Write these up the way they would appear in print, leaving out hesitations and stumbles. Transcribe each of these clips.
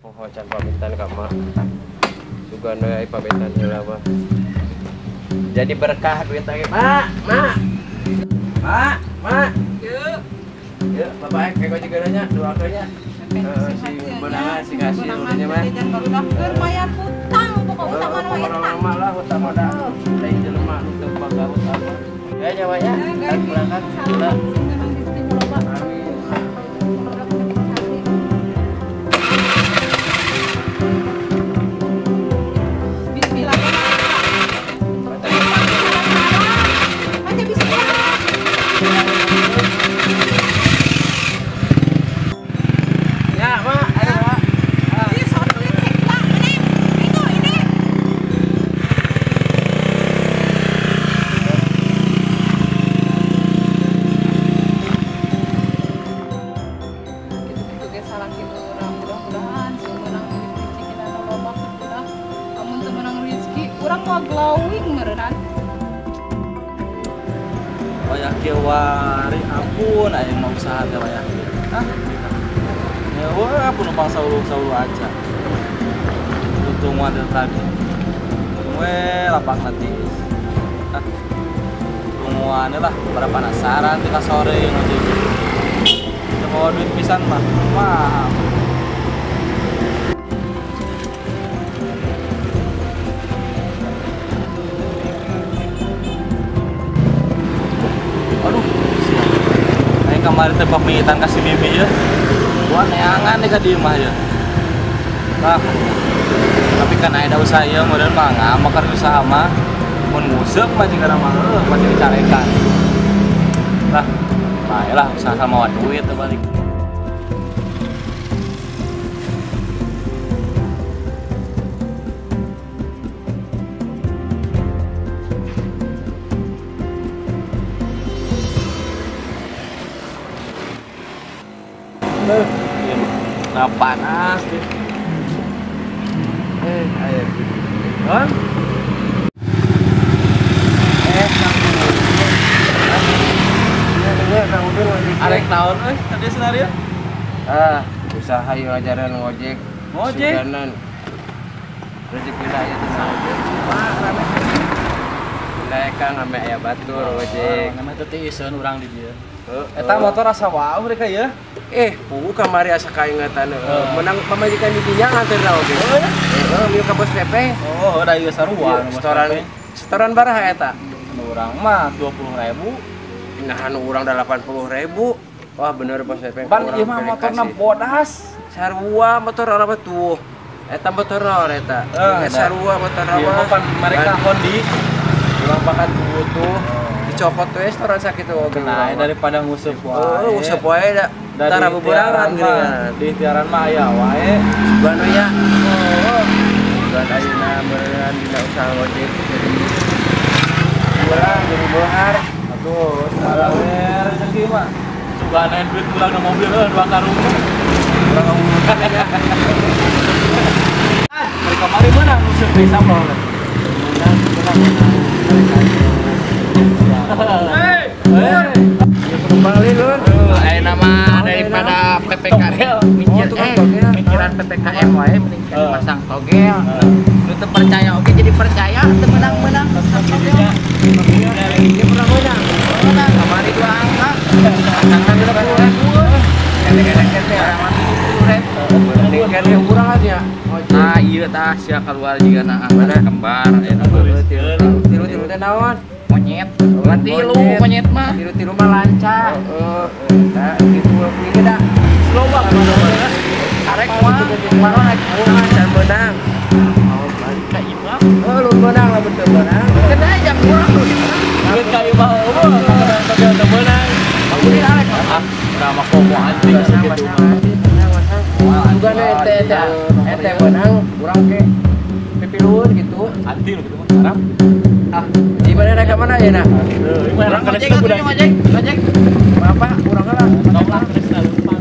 Poho can pamitan ka mak. Sugan we ai pamitan heula mah. Jadi berkah duit lagi, Mak. Mak. Mak, Mak. Yuk. Yuk, Bapak kayak gojek nya, doakeun nya. Si beunangan si kasih nya mah. Keur bayar hutang pokok utama nu eta. Mah lah hutang mah da. Lain jelema nu teu boga hutang. Ya nya Mak ya. Berangkat. Amin. Wari ampun aing mau usaha teh wayah. Hah? Ya wah penumpang saulu-saulu aja. Untung wae tadi. Untung we lapang nanti. Hah? Tungguan lah pada penasaran tika sore ngojek. Teu bawa duit pisan mah. Wah. Kemarin teh pamitan ka si Mimi ya. Gua neangan deh ka dieu mah ya. Nah, tapi kan aya usaha ieu meureun mah ngamak keur usaha mah mun nguseup mah jeung mah heuh pasti dicarekan. Lah, bae lah usaha sama duit teh balik. Nah, panas deh. Ayo. Hah? Arek naon euy tadi senario? Ah, usaha ieu ajaran ngojek. Ngojek. Suganan. Rezeki lah ieu teh ngojek. Wah, rame. Naekan ame aya batur ngojek. Nama teh tiiseun urang di dieu. Eta motor asa wau mereka ya. Puguh kamari asa kaingetan menang pamajikan di dinya nganterna oge. Heeh, mieu ka Bos Pepe. Oh, da ieu sarua. Setoran baraha eta? Anu urang mah 20.000. Nah, anu urang 80.000. Wah, bener Bos Pepe. Pan ieu mah motorna bodas. Sarua motor apa tuh? Eta motor naon eta? Sarua motor apa? Ieu mah pan mereka Hondi. Urang pakan tuh. Dicopot we setoran sakitu oge. Nah, daripada nguseup wae. Oh, nguseup wae da. Tara buburangan geuningan. Di tiaran mah aya wae. Sugan we nya. Oh. Sugan ayeuna meureun dina usaha ngojek jadi urang jadi beunghar. Atuh, salah we rezeki mah. Sugan aya duit pulang ke mobil heuh dua karung. Urang ngomong. Mereka kamari meunang nguseup deui sampel. Meunang, meunang. Hei, hei. Penumpang lilun. Ayeuna mah daripada PPKM mikir mikiran PPKM wae mending masang togel. Nu teu percaya oge jadi percaya teu meunang-meunang togel. Ieu pernah meunang. Meunang kamari dua angka. Pasangna 20.000. Elek-elek teh urang mah 70.000. Mending kene urang aja. Nah, ieu tah sia keluar jigana angka kembar ayeuna mah. Tilu-tilu teh naon? Monyet. Tilu monyet mah. Tilu-tilu mah lancar. Heeh. Eta kitu ieu da. Slow banget. Arek mah kemarin rek mah can meunang. Oh, balik ka imah. Oh, lu meunang lah betul meunang. Kena jam urang lu. Duit ka imah eueuh, tapi teu meunang. Bangunin arek. Ah, urang mah komo anjing sakitu mah. Sugana eta eta meunang urang ke pipiluhun gitu. Anti lu kitu mah haram. Ah, di mana rek mana ya nah? Urang ngojek atuh ngojek, ngojek. Bapak urang heula. Tong lah geus leumpang.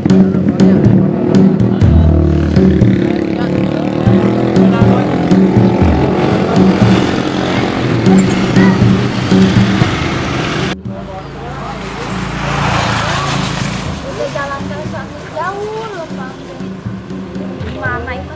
Jalan jauh lempang. Mana itu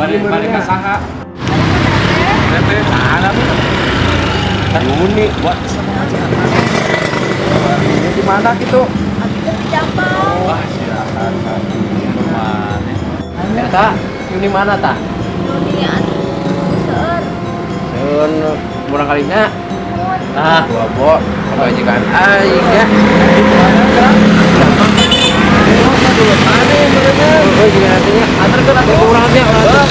Balik ke saha. Teteh saha tuh. Yuni buat ini di mana gitu? Abi teh di Jampang. Wah, silakan. Mana? Eta, Yuni mana tah? Yuni atuh seueur. Seueur murang kalinya. Nah, bobo, kebajikan aing ya. Oh, juga nantinya antar ke orangnya orang.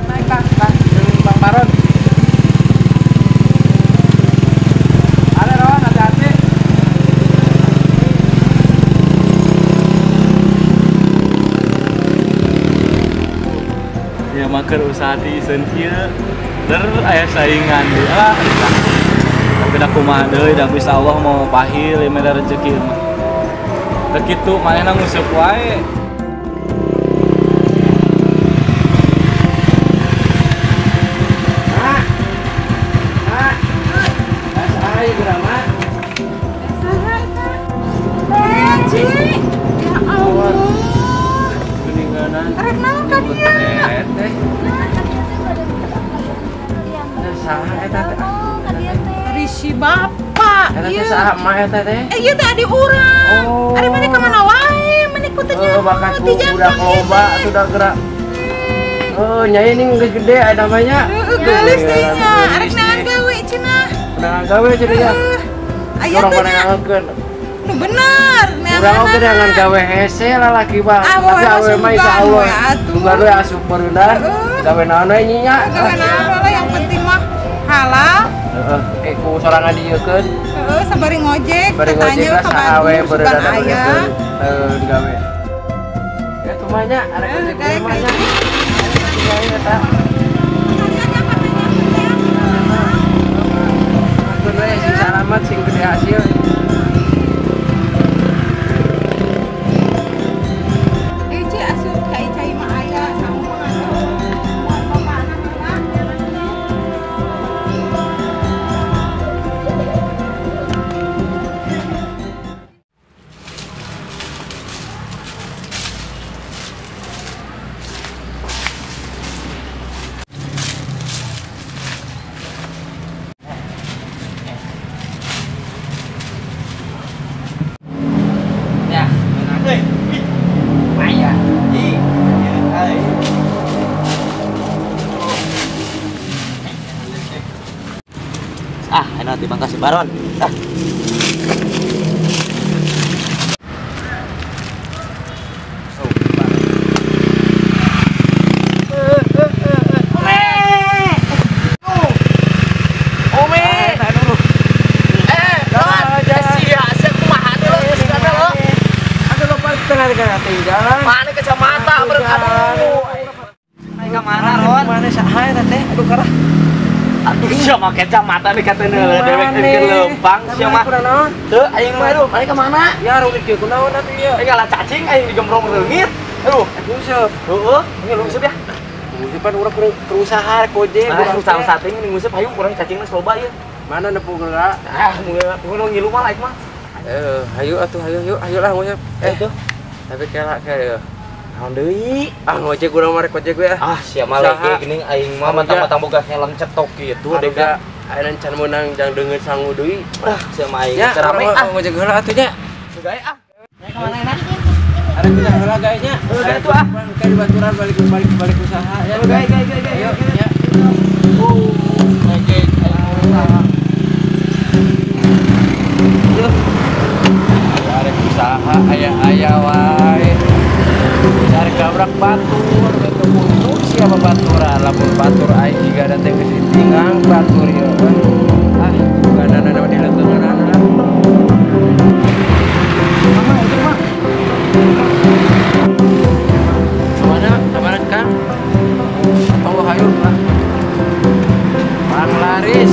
Naik Kang, Bang Baron. Ada Ron, hati-hati. Ya maker usaha di iseun kieu. Der aya saingan deui. Ah, tapi da kumaha deui da Gusti Allah mau pahil mere rezeki mah. Teu kitu manehna nguseup wae. Mak. Mak. Saha ieu geura, Mak? Saha eta? Ci. Ya Allah. Geuninganan. Rek naon ka dieu? Teh. Saha eta teh? Si bapak ieu saha emak eta teh? Ieu teh adi urang. Ari maneh ka mana wae? Maneh ku teh nyaho ti Jampang ieu teh. Atuh da geura. Oh, nyai ini geus gede aya namanya. Heeh, geulis teh nya. Arek naon gawe cenah? Naon gawe cenah nya? Aya teh nya. Nu bener, urang oge dengan gawe hese lalaki mah. Tapi awe mah insyaallah. Sugan we asup beunah. Gawe naon we nya? Gawe naon we yang penting mah halal. Heeh, ku sorangan dieukeun. Heeh, sabari ngojek, tetanya ka Bandung sugan aya. Heeh, gawe. Ya tumanya, arek ngojek tumanya. Gawe eta. Atur we sing salamat sing gede hasil. Ci asup ka Icai mah aya sangu mah atuh. Moal bapana mah. Ah, enak di Bangka si Baron. Ah. Ome. Ron, sia sia kumaha teh lo geus kada lo. Atuh lompat tengah-tengah jalan. Mana kacamata beureum aduh. Ai ka mana Ron? Mana saha eta teh? Aduh karah. Aduh sia make kacamata nih katanya dewek keur leumpang sia mah. Teu aing mah aduh, mana ka mana? Ya rugi kieu kunaon atuh ieu? Aing ngalah cacing aing digembrong reungit. Aduh, nguseup. Heeh, nguseup ya. Nguseupan urang keur usaha koje. Ah, usaha sating nguseup hayu urang cacingna loba ieu. Mana nepu geura? Ah, mun ngilu mah laik mah. Hayu atuh hayu yuk, hayu lah nguseup. Tuh. Tapi kela kela Naon deui? Ah ngojek urang mah rek ojek we ah. Ah sia mah lege geuning aing mah mentang-mentang boga helm cetok kitu dega. Ayeuna can meunang jang deungeun sangu deui. Ah sia mah aing rame ah ngojek heula atuh nya. Gae ah. Ka mana enak? Arek usaha heula gae nya. Gae tuh ah. Kayak di baturan balik balik balik usaha ya. Gae gae gae gae. Ayo ya. Ngojek usaha. Yuh. Arek usaha aya-aya wae. Cari gabrak batur gitu untuk siapa baturan lamun batur aing jiga da teh geus ditingang batur ieu. Ah, suganana mah dileungeunana. Mama ojek mah. Kemana? Kemana Kang? Oh, hayu ah. Pang laris.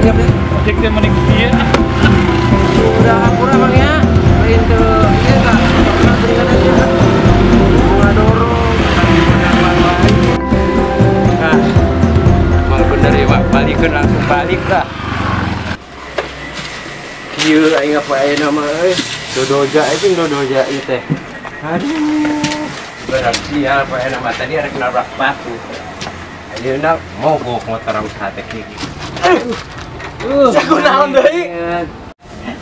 Siap deh. Ojek teh mending kieu. Udah hampura Bang ya. Lain teu ieu ka. Berikan aja. Ngadorong. Nah. Emang bener ya, Pak. Balikeun langsung balik lah. Kieu aing apa ayeuna mah euy. Dodoja aing dodoja ieu teh. Aduh. Berat sial poe nama tadi arek nabrak batu. Ayeuna mogok motor usaha teh kieu. Sia kunaon deui?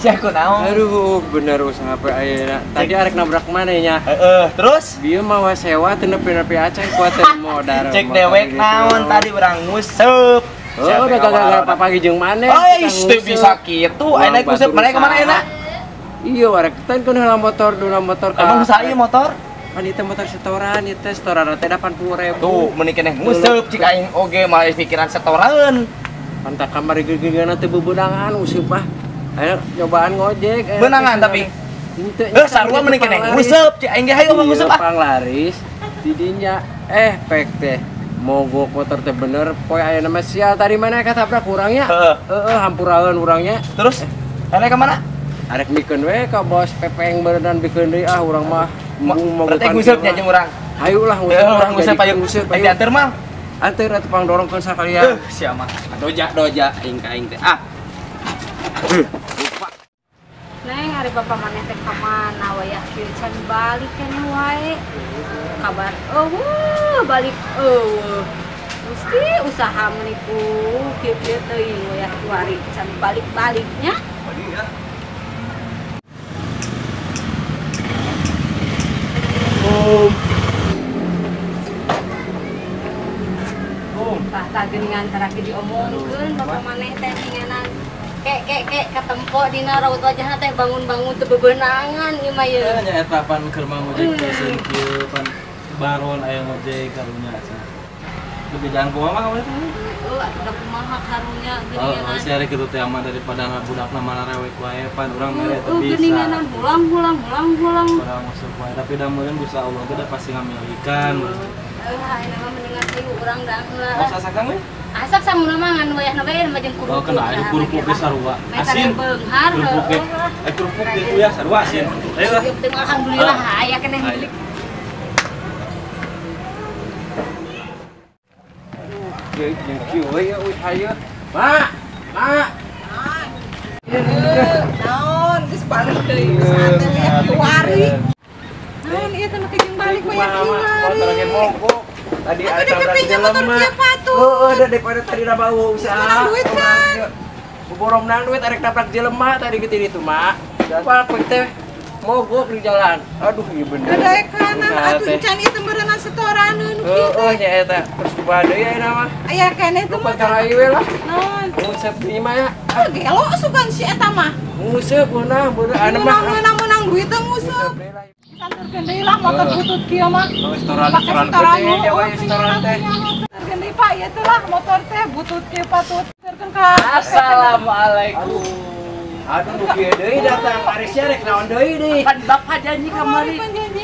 Sia kunaon? Aduh, bener usaha poe ayeuna. Tadi arek nabrak maneh nya? Heeh, terus bieu mawa sewa teu nepi-nepi acan kuat teh modar. Cek dewek naon tadi urang nguseup. Oh, udah gagal papagi jeung maneh. Oh, teu bisa kitu. Ayeuna nguseup maneh ka mana ayeuna? Iya, arek teh kun heula motor, duna motor ka. Emang saha ieu motor? Pan ieu motor setoran, ieu teh setoran teh 80.000. Tuh, meuni keneh nguseup cik aing oge malah pikiran setoran. Pan tak kamari gegeuna teh bebenangan useup mah. Ayo nyobaan ngojek. Benangan tapi. Henteu. Heuh, sarua meuni keneh nguseup cik aing ge hayu mah nguseup ah. Panglaris didinya pek teh. Mogok motor teh bener poe ayeuna mah sial tadi mana katabrak urangnya. Heeh, hampuraeun urangnya. Terus arek ka mana? Arek mikeun we ka bos pepeng beureunan bikeun deui ah urang mah. Berarti nguseup nya jeung urang. Hayu lah nguseup. Urang nguseup hayu nguseup. Ayo dianter mah. Anter atuh pangdorongkeun sakalian. Sia mah. Doja-doja aing ka aing teh. Ah. Lupa. Neng ari bapak maneh teh ka mana wayah kieu can balik keneh wae. Kabar eueuh balik eueuh. Gusti usaha menipu kieu-kieu teuing wayah kiwari can balik-baliknya. Tah tah geuningan terakhir diomongkeun bapak maneh teh ninganan kek kek kek katempo dina raut wajahna teh bangun-bangun teu bebenangan ieu mah ye. Nya eta pan keur mah ngojek peuseun kieu pan baron aya ngojek karunya cenah. Lebih jangan kumaha mah kamu teh. Heuh atuh da kumaha karunya geuninganan. Oh, si ari kitu teh mah daripada budakna mana rewek wae pan urang mere teu bisa. Geuninganan hulang-hulang hulang-hulang. Urang masuk wae tapi da meureun Gusti Allah teh da pasti ngamilikan. Heuh ayeuna mah mendingan hayu urang daang heula. Oh, sasak we? Asak samuna mah ngan wayahna bae mah jeung kerupuk. Oh, kena aya kerupuk ge sarua. Asin. Beunghar. Kerupuk ge. Kerupuk ge ya sarua asin. Ayo lah. Alhamdulillah aya keneh milik. Aduh, kieu we ya euy hayu. Mak, mak. Naon geus balik deui sate wayah kiwari. Naon ieu teh make jeung balik wayah kiwari. Motor ge mogok. Tadi ada tabrak jelema. Heeh, daripada tadi da bau usaha. Menang duit kan. Borong menang duit arek tabrak jelema tadi gitu itu, Mak. Pak teh mogok di jalan. Aduh, ieu bener. Ada kanan atuh encan ieu teh meureunna setoraneun kieu. Heeh, nya eta. Terus kumaha deui ayeuna mah? Aya keneh teh mah. Ka we lah. Naon? Nguseup deui mah ya. Gelo sugan si eta mah. Nguseup meunang bener anu mah. Menang duit teh nguseup. Santurkeun deui lah motor butut kieu mah. Restoran restoran gede ya we restoran teh. Santurkeun deui Pak, ieu teh lah motor teh butut kieu patut. Santurkeun ka. Assalamualaikum. Aduh nu kieu deui datang Parisnya rek naon deui deui. Pan bapak janji kamari.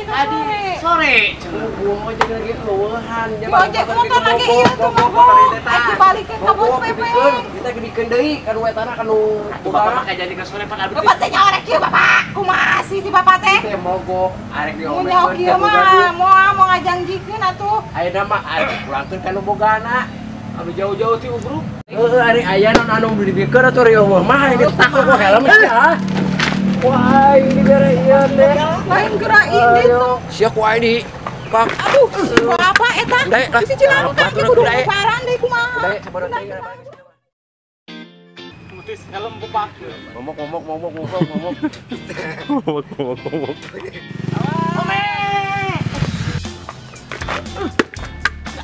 Tadi sore. Ngojek lagi eueuhan. Ngojek motor lagi ieu tuh mogok. Aing dibalikeun ka bos Pepeng. Kita gedikeun deui ka nu etana ka nu bapak mah janji ka sore pan abdi. Bapak teh nyawa rek kieu bapak. Kumaha sih si bapak teh? Teh mogok arek diomelkeun kieu mah moal mau ngajanjikeun atuh. Ayeuna mah arek pulangkeun ka nu bogana. Anu jauh-jauh ti ubruk. Heeh, ari aya non anu dibikeun atuh rieuh mah aing takut kok helm sia. Wah, ini bere ieu teh. Lain geura ini tuh. Sia ku aing di pak. Aduh, apa eta? Bisi cilangka ki kudu paran deui kumaha. Mutis helm bupak. Momok momok momok momok momok. Momok momok momok. Ome.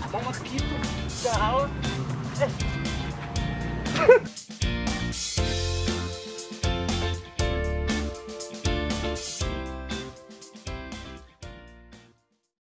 Momok kitu. Jauh.